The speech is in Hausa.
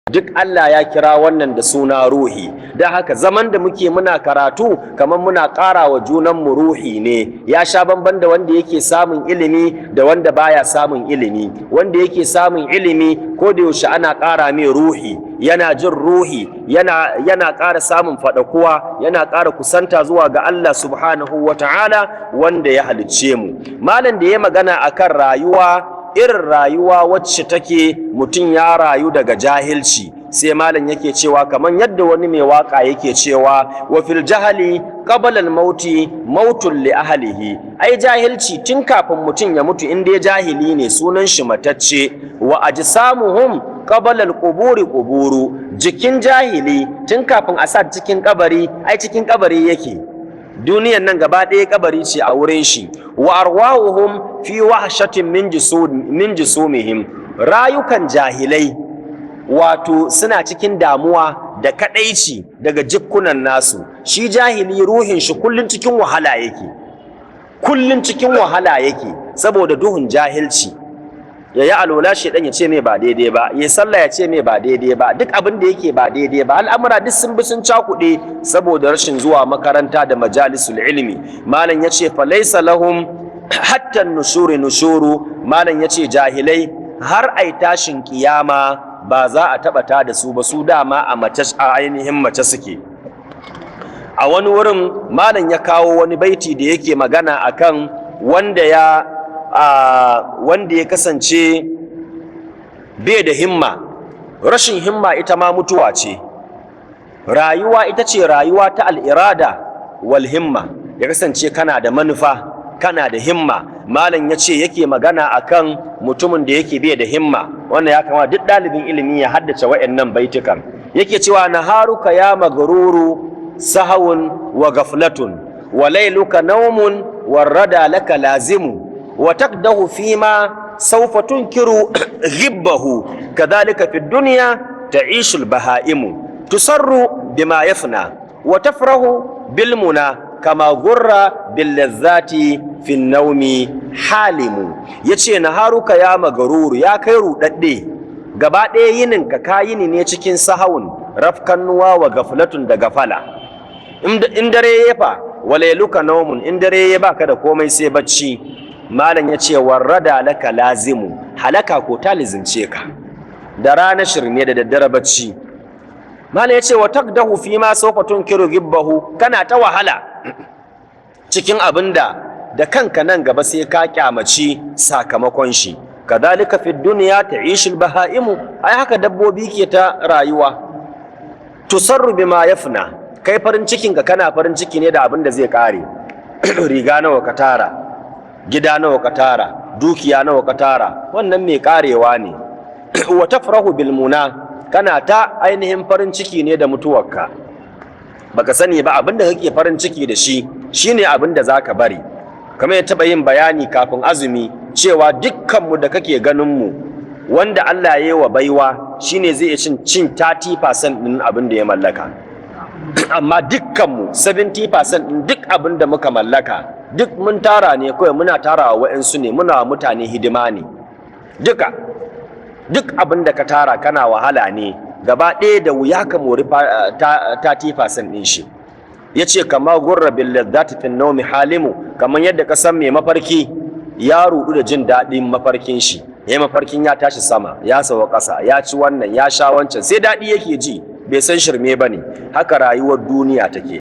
Duk Allah ya kira wannan da suna ruhi. Don haka zaman da muke muna karatu, kamar muna ƙara wa junanmu ruhi ne. Ya sha bamban da wanda yake samun ilimi da wanda baya samun ilimi. Wanda yake samun ilimi, ko da yaushe ana ƙara mai ruhi, yana jin ruhi, yana ƙara samun faɗakuwa, yana ƙara kusanta zuwa ga Allah subhanahu wa ta'ala wanda ya halicce mu. Malam da ya magana akan rayuwa, irin rayuwa wacce take mutum ya rayu daga jahilci, sai malam yake cewa, kamar yadda wani mai waka yake cewa: "Wa fil jahali qabla al mauti mautun li ahlihi." Ai jahilci tun kafin mutum ya mutu, in dai jahili ne, sunan shi matacce. "Wa ajsamuhum qabla al quburi quburu." Jikin jahili tun kafin a sa cikin kabari, ai cikin kabari yake. Duniyan nan gaba ɗaya kabari ce a wurin shi. "Wa arwahuhum fi wahshatin min jusumihim." Rayukan jahilai wato suna cikin damuwa da kadaici daga jikkunan nasu. Shi jahili, ruhin shi kullun cikin wahala yake, kullun cikin wahala yake, saboda duhun jahilci. Ya yi alola, shedan ya ce mai ba daidai ba. Ya sallah, ya ce mai ba daidai ba. Duk abin da yake ba daidai ba. Al'amura duk sun bi sun cakuɗe saboda rashin zuwa makaranta da majalisul ilmi. Malam ya ce: "Falaisa lahum hatta nushuri nushuru." Malam ya ce jahilai har ai tashin kiyama ba za a taɓa ta da su ba. Su dama a mace, a ainihin mace suke. A wani wurin malam ya kawo wani baiti da yake magana akan wanda ya kasance bai da himma. Rashin himma ita ma mutuwa ce. Rayuwa ita ce rayuwa ta al'irada wal himma, ya kasance kana da manufa, kana da himma. Malam ya ce, yake magana akan mutumin da yake bai da himma. Wannan ya kama duk ɗalibin ilimi ya haddace wa'annan baitukan. Yake cewa: "Naharuka ya magruru sahawun wa gaflatun, wa lailuka naumun warrada laka lazimu, wa taqdahu fima sawfa tunkiru ghibbahu, kadhalika fi dunya ta'ishu al-bahaimu, tusarru bima yafna wa tafrahu bil muna, kama gurra bil lazzati fi naumi halimu." Yace: "Naharuka ya magaruru," ya kai rudadde, gaba ɗaya yinin ka yini ne cikin sahawun, rafkannuwa, wa gaflatun, da gafala. In dare ya fa, walailuka naumun, in dare ya baka da komai sai bacci. Malam ya ce: "Warrada laka lazimu," halaka ko ta lizince ka. Da rana shirme, da daddare bacci. Malam ya ce: "Wa taqdahu fi ma sawfa tunkiru gibbahu." Kana ta wahala cikin abinda da kanka nan gaba sai ka kyamaci sakamakon shi. "Kadhalika fi dunya ta'ishul bahaimu." Ai haka dabbobi ke ta rayuwa. "Tusarru bima yafna." Kai farin cikin ka, kana farin ciki ne da abin da zai kare. Riga nawa ka tara, gida nawa ka tara, dukiya nawa ka tara, wannan mai karewa ne. "Wa tafrahu bil muna." Kana ta ainihin farin ciki ne da mutuwarka. Baka sani ba, abin da kake farin ciki da shi shine abin da zaka bari. Kamar ya taɓa yin bayani kafin azumi cewa dukkanmu da kake ganin mu, wanda Allah ya yi wa baiwa shine zai iya cin 30% ɗin abin da ya mallaka. Amma dukkanmu 70% ɗin duk abin da muka mallaka, duk mun tara ne kawai muna tara wa wa'insu ne, muna mutane hidima ne. Duka duk abin da ka tara, kana wahala ne gaba ɗaya, da wuya ka mori 30% ɗin shi. Ya ce: "Kama gurra bil ladzati fin nawmi halimu." Kamar yadda ka san mai mafarki ya rudu da jin daɗin mafarkin shi, ya mafarkin ya tashi sama, ya sauka ƙasa, ya ci wannan, ya sha wancan, sai daɗi yake ji, bai san shirme ba ne. Haka rayuwar duniya take.